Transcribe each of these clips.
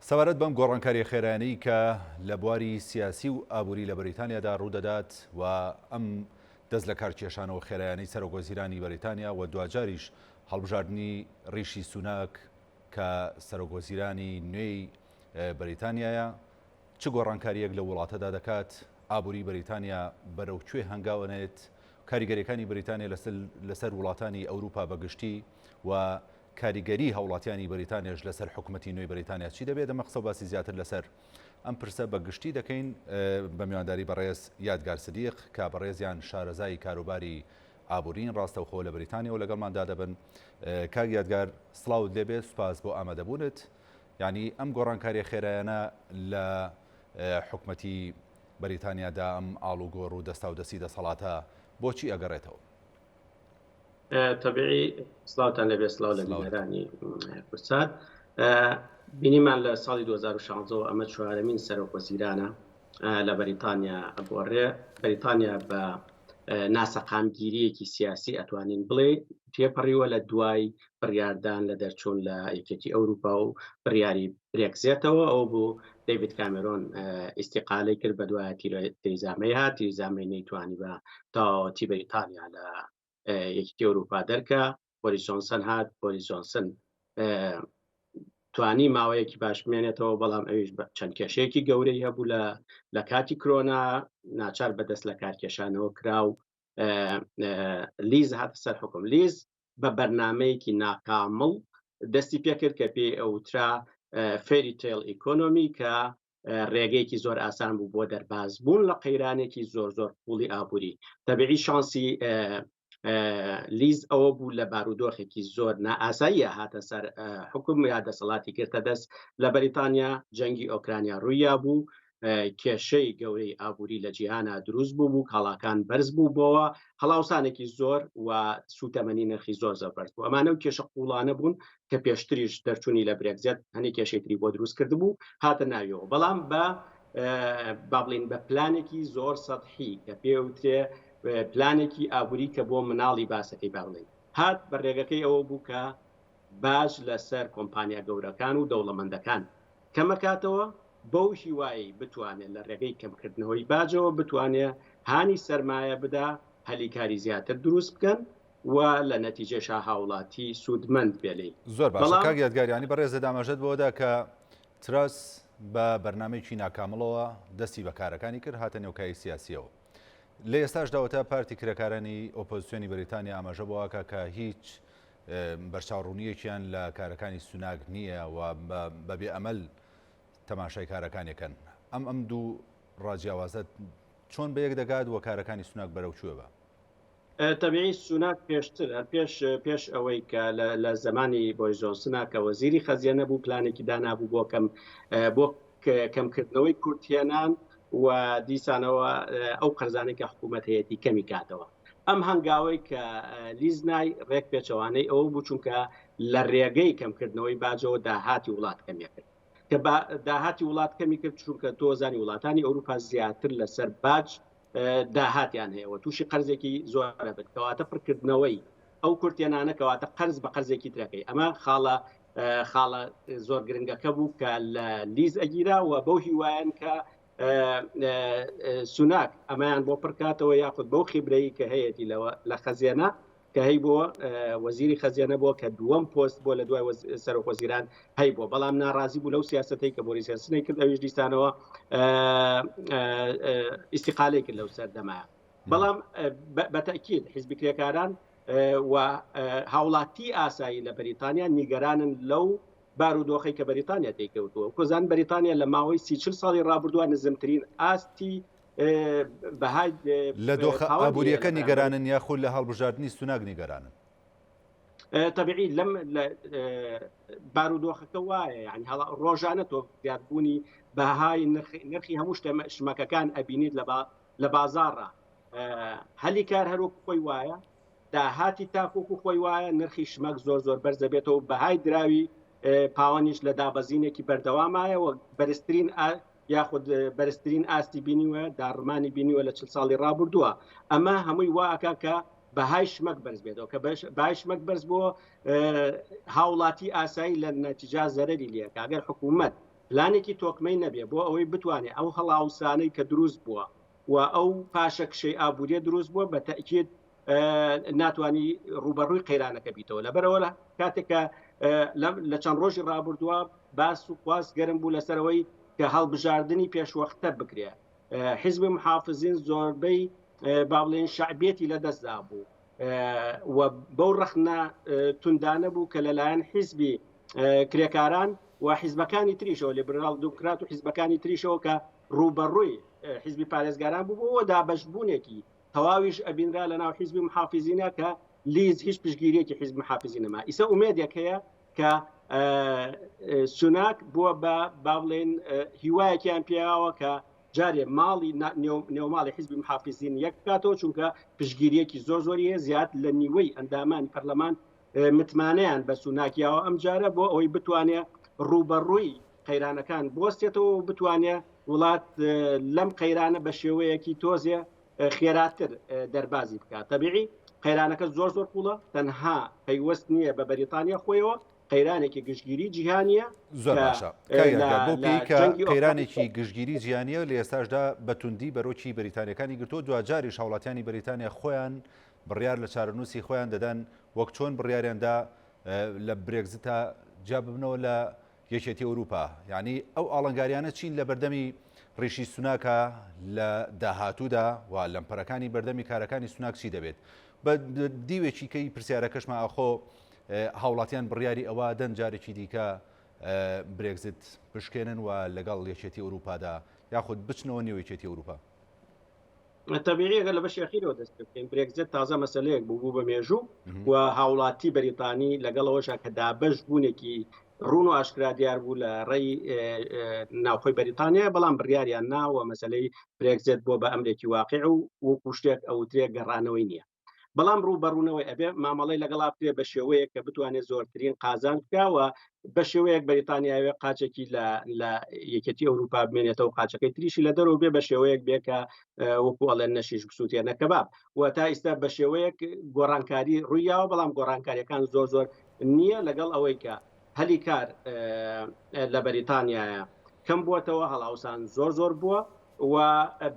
سەبارەت بەم گۆڕانکاریە خێرایانەی کە لە بواری سیاسی و ئابووری لە بەریتانیادا ڕوودەدات و ئەم دەست لەکارکێشانەوە خێرایانەی سەرۆکوەزیرانی بەریتانیا و دواجاریش هەڵبژاردنی ڕیشی سوناک کە سەرۆکوەزیرانی نوێی بەریتانیایە چ گۆڕانکارییەک لەو وڵاتەدا دەکات، ئابووری بەریتانیا بەرەو کوێ هەنگاو ئەنێت، کاریگەریەکانی بەریتانیا لەسەر وڵاتانی ئەوروپا بە گشتی و کاریگەری هاوڵاتیانی بەریتانیاش لەسەر حکومەتی نوێی بەریتانیا چی دەبێت، ئەمە قسە و باسی زیاتر لەسەر ئەم پرسە بە گشتی دەکەین بە میوانداری بەڕێز یادگار سدیق کە بەڕێزیان شارەزای کاروباری ئابوورین ڕاستەوخۆ لە بەریتانیاوە لەگەڵماندا دەبن. کاک یادگار سڵاوت لێبێت، سوپاس بۆ ئامادەبوونت. یانی ئەم گۆڕانکاریە خێرایانە لە حکومەتی بەریتانیادا ئەم ئاڵوگۆڕ و دەستاودەستی دەسەڵاتە بۆچی ئەگەڕێتەوە؟ تەبیعی سڵاوتان لەبێ سڵاو لە بینەرانی کوردسات بینیمان لە ساڵی 2016 ئەمە چوارەمین سەرۆک وەزیرانە لە بەریتانیا ئەگۆڕێ بەریتانیا بە ناسەقامگیریەکی سیاسی ئەتوانین بڵێ تێپەڕیوە لە دوای بڕیاردان لە دەرچوون لە یەکێتی ئەوروپا و بڕیاری برێکزێتەوە ئەو بوو دەیڤید کامێرۆن ئیسیقالەی کرد بە دوایە تریزامەی هات تریزامەی نەیتوانی بە تەواوەتی بەریتانیا لە یەکێتی ئەوروپا دەرکە بۆریس جۆنسن هات بۆریس جۆنسن توانی ماوەیەکی باش بمێنێتەوە بەڵام ئەویش چەند کێشەیەکی گەورەی هەبوو لە لە کاتی کرۆنا ناچار بەدەست لە کارکێشانەوە کرا و لیز هاتە سەر حکوم لیز بە بەرنمەیەکی ناکامڵ دەستی پێکرد کە پێی ئەوترا fairy tale economy کە ڕێگەیەکی زۆر ئاسان بوو بۆ دەرباز بوون لە قەیرانێکی زۆر زۆر قوڵی ئابووری تەبیعی شانسی لیز ئەوە بوو لە بارودۆخێکی زۆر نائاساییە هاتە سەر حکوم یا دەسەڵاتی گرتە دەست لە بەریتانیا جەنگی ئۆکرانیا ڕوویا بوو کێشەی گەورەی ئابووری لە جیهانا دروست بوو بوو کاڵاکان بەرز بوو بۆوە هەڵاوسانێکی زۆر و سوتەمەنی نرخی زۆر زۆر بەرز بوو ئەمانە و کێشە قوڵانە بوون کە پێشتریش دەرچوونی لە برێکزێت هەنی کێشەی تری بۆ دروست کردبوو هاتە ناویەوە بەڵام بە با بڵین بە پلانێکی زۆر سەحی کە پێوترێ پلانێکی ئابووری کە بۆ مناڵی باسەکەی با بڵین هات بە ڕێگەکەی ئەوە بوو کە باج لەسەر کۆمپانیا گەورەکان و دەوڵەمەندەکان کەمەکاتەوە بەو هیوایەی بتوانێت لە ڕێگەی کەمکردنەوەی باجەوە بتوانێت هانی سەرمایە بدا هەلی کاری زیاتر دروست بکەن و لە نەتیجەشا هاوڵاتی سوودمەند بێ لێی. زۆر باشە بەڵام. کاک یادگار یانی بەڕێزت ئاماژەت بەوەدا کە تراس بە بەرنامەیەکی ناکامڵەوە دەستی بە کارەکانی کرد هاتە نێو کایەی سیاسیەوە لە ئێستاشدا وەتا پارتی کرێکارانی ئۆپۆزسیۆنی بەریتانیا ئاماژە بەوەکا کە هیچ بەرچاوڕوونییەکیان لە کارەکانی سوناک نییە و بە بێ ئەمەل تەماشای کارەکانی ئەکەن. ئەم ئەم دوو ڕا جیاوازە چۆن بەیەک دەگات و کارەکانی سوناک بەرەو کوێ بە؟ تەبیعی سوناک پێشتر هەر پێش پێش ئەوەی کە لە زەمانی بۆریس جۆنسنا کە وەزیری خەزێنە بوو پلانێکی دانابوو بۆ کەم بۆ کەمکردنەوەی کورتهێنان و دیسانەوە ئەو قەرزانەی کە حکوومەت هەیەتی کەمی کاتەوە. ئەم هەنگاوەی کە لیز نای ڕێک پێچەوانەی ئەوە بوو چونکە لە ڕێگەی کەمکردنەوەی باجەوە داهاتی وڵات کەمیە کرد کە داهاتی وڵات کەمی کرد چونکە تۆزانی وڵاتانی ئەوروپا زیاتر لەسەر باج داهاتیان هەیە و تووشی قەرزێکی زۆرە بن کەواتە پڕکردنەوەی ئەو کورتێنانە کەواتە قەرز بە قەرزێکی ترەکەی ئەمە خاڵە خاڵە زۆر گرنگەکە بوو کە لە لیز ئەگیرا و بەو هیوایەن کە سوناک ئەمەیان بۆ پڕکاتەوە یاخود بەو خیبرەی کە هەیەی لەوە لە خەزێنە کە هەی بۆ وەزیری خەزێنە بۆ کە دووەم پۆست بۆ لە دوای سەرۆک وەزیران هەی بۆ بەڵام ناڕازی بوو لەو سیاستەی کە بۆریس جۆنسنی کرد ئەویش دیسانەوە ئیسیقالەی کرد لەو سەردەمە بەڵام بەتەکیید حیزبی کرێکاران و هاوڵاتی ئاسایی لە بەریتانیا نیگەرانن لەو بارودۆخەی کە بەریتانیا تێیکەوتووە. کۆزان بەریتانیا لە ماوەی سی چل ساڵی ڕابردووە نزمترین ئاستی بەهای لە دۆخە پاوەندی هەیە ئابوورییەکە لە بەرامبەر نیگەرانن یاخود لە هەڵبژاردنی سوناک نیگەرانن؟ تەبیعی لەم بارودۆخەکە وایە یعنی هەڵا ڕۆژانە تۆ زیادبوونی بەهای نرخی هەموو شتە شمەکەکان ئەبینیت لە بازاڕە هەلی کار هەروەک خۆی وایە داهاتی تاک وەکو خۆی وایە، نرخی شمەک زۆر زۆر بەرز دەبێتەوە، بەهای دراوی پاوەنیش لە دابەزینێکی بەردەوامایە و بەرزترین یاخود بەرزترین ئاستی بینیوە، داڕمانی بینیوە لە چل ساڵی ڕابردووە. ئەمە هەمووی وا ئەکا کە بەهای شمەک بەرز بێتەوە، کە بەهای شمەک بەرز بۆ هاوڵاتی ئاسایی لە نەتیجا زەرەری لێکا. ئەگەر حکوومەت. پلانێکی تۆکمەی نەبێ بۆ ئەوەی بتوانێ ئەو هەڵاوسانەی کە دروست بووە و ئەو پاشەکشەی ئابووریە دروست بووە بە تەئکید ناتوانی ڕووبەڕووی قەیرانەکە بیتەوە لەبەرەوە لە کاتێک کە لە چەند ڕۆژی ڕابردووە باس و خواست گەرم بوو لەسەرەوەی کە هەڵبژاردنی پێشوەختە بکرێ حیزبی محافزین زۆربەی با بڵێن شعبیەتی لە دەستدا بوو و بەو ڕەخنە توندانە بوو کە لەلایەن حیزبی کرێکاران و حیزبەکانی تریشەوە لیبراڵ دیموکرات و حیزبەکانی تریشەوە کە ڕووبەڕووی حیزبی پارێزگاران بوو بۆ دابەشبوونێکی تەواویش ئەبینرا لە ناو حیزبی محافزینە کە لیز هیچ پشگیریەکی حیزب محافزی نەما ئیسە ئومێدێک هەیە کە سوناک بووە بە با بڵێن هیوایەکیان پیاوە کە جارێ ماڵی نێوماڵی حیزبی محافزین یەک بکاتەوە چونکە پشگیریەکی زۆر زۆری هەیە زیاد لە نیوەی ئەندامانی پەرلەمان متمانەیان بە سوناک یاوە ئەمجارە بۆ ئەوەی بتوانێ ڕووبەڕووی قەیرانەکان بوەستێتەوە و بتوانێ وڵات لەم قەیرانە بە شێوەیەکی تۆزێ خێراتر دەربازی بکات. تەبیعی قەیرانەکە زۆر زۆر قوڵە، تەنها پەیوەست نییە بە بەریتانیا خۆیەوە، قەیرانێکی گشتگیری جیهانییە زۆر باشە کاک یادگار بەو پێی کە قەیرانێکی گشتگیری جیهانییە لە ئێستاشدا بە توندی بەرۆکی بەریتانیەکانی گرتووە دواجاریش هاوڵاتیانی بەریتانیا خۆیان بڕیار لە چارەنووسی خۆیان دەدەن وەک چۆن بڕیاریان دا لە برێگزتا جیا ببنەوە لە یەکێتی ئەوروپا یعنی ئەو ئاڵنگاریانە چین لە بەردەمی ڕیشی سوناکە لە داهاتوودا و لەمپەرەکانی بەردەمی کارەکانی سوناک چی دەبێت بە دیوێکی کەی پرسیارەکەشما ئاخۆ هاوڵاتیان بڕیاری ئەوە دەن جارێکی دیکە برێگزت بشکێنن و لەگەڵ یەکێتی ئەوروپادا یاخود بچنەوە نێو یەکێتی ئەوروپا؟ تەبیعی ئەگەر لە بەشی ئەخیرەوە دەست پێ بکەین برێگزت تازە مەسەلەیەک بوو بوو بە مێژوو و هاوڵاتی بەریتانی لەگەڵ ئەوەشا کە دابەش بوونێکی ڕوون و ئاشکرا دیار بوو لە ڕێی ناوخۆی بەریتانیا بەڵام بڕیاریان ناوە مەسەلەی برێگزت بۆ بە ئەمرێکی واقع و وەکو شتێک ئەوترێ گەڕانەوەی نییە. بەڵام ڕووبەڕوونەوەی ئەبێ مامەڵەی لەگەڵا بکرێ بە شێوەیەک کە بتوانێت زۆرترین قازانج بکا و بە شێوەیەک بەریتانیاوێ قاچێکی لە لە یەکێتی ئەوروپا بمێنێتەوە قاچەکەی تریشی لە دەرەوە بێ بە شێوەیەک بێ کە وەکو ئەڵێن نەشیش بسووتێنە کەباب و تا ئیستا بە شێوەیەک گۆڕانکاری ڕوویاوە بەڵام گۆڕانکاریەکان زۆر زۆر نییە لەگەڵ ئەوەی کە هەلی کار لە بەریتانیایە کەم بووەتەوە هەڵاوسان زۆر زۆر بووە و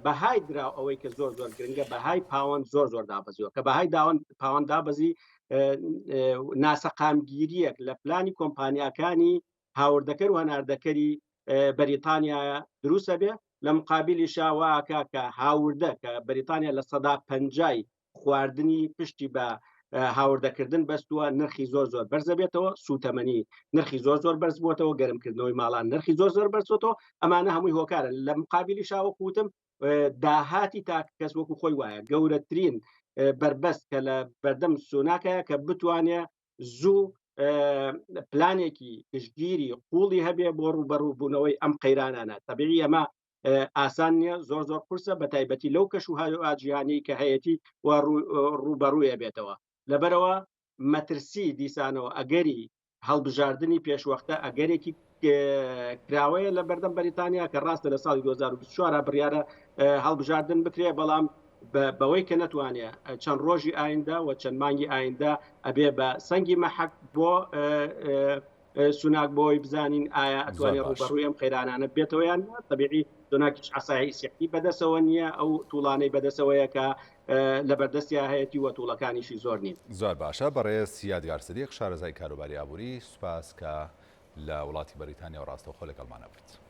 بەهای دراو ئەوەی کە زۆر زۆر گرنگە بەهای پاوەند زۆر زۆر دابەزیوە کە بەهای داوەند پاوەند دابەزی ناسەقامگیریەک لە پلانی کۆمپانیاکانی هاوردەکەر و هەناردەکەری بەریتانیا دروستە بێ لە مقابلی شاواکە کە هاوردە کە بەریتانیا لە سەدا پەنجای خواردنی پشتی بە هاوردەکردن بەستووە نرخی زۆر زۆر بەرزەبێتەوە سوتەمەنی نرخی زۆر زۆر بەرز بووەتەوە گەرمکردنەوەی ماڵان نرخی زۆر زۆر بەرزێتەوە ئەمانە هەمووی هۆکارن لە مقابلی شاوەکوتم داهاتی تاک کەس وەکو خۆی وایە گەورەترین بربەست کە لە بەردەم سوناکەیە کە بتوانێ زوو پلانێکی گشتگیری قوڵی هەبێ بۆ ڕووبەڕووبوونەوەی ئەم قەیرانانە تەبیعی ئەمە ئاسان نییە زۆر زۆر قورسە بە تایبەتی لەو کەش و هەوا جیهانی کە هەیەی و ڕووبەڕوویە بێتەوە لەبەرەوە مەترسی دیسانەوە ئەگەری هەڵبژاردنی پێشوەختە ئەگەرێکی کراوەیە لە بەردەم بەریتانیا کە ڕاستە لە ساڵی 2024 بڕیارە هەڵبژاردن بکرێ بەڵام بەوەی کە نەتوانێ چەند ڕۆژی ئایندە و چەند مانگی ئایندە ئەبێ بە سەنگی مەحەک بۆ سوناک بۆی بزانین ئایا ئەتوانێت ڕووبەڕووی ئەم قەیرانانە بێتەوە یان نا تەبیعی سوناکیش عەسای سیحری بەدەسەوە نییە ئەو توڵانەی بەدەسەوەیە کە لە بەردەستیا هەیەتی و توڵەکانیشی زۆر نین. زۆر باشە بەڕێز یادگار سدیق شارەزای کاروباری ئابووری سوپاس کە لە وڵاتی بەریتانیاوە ڕاستەوخۆ لەگەڵمانە بوویت.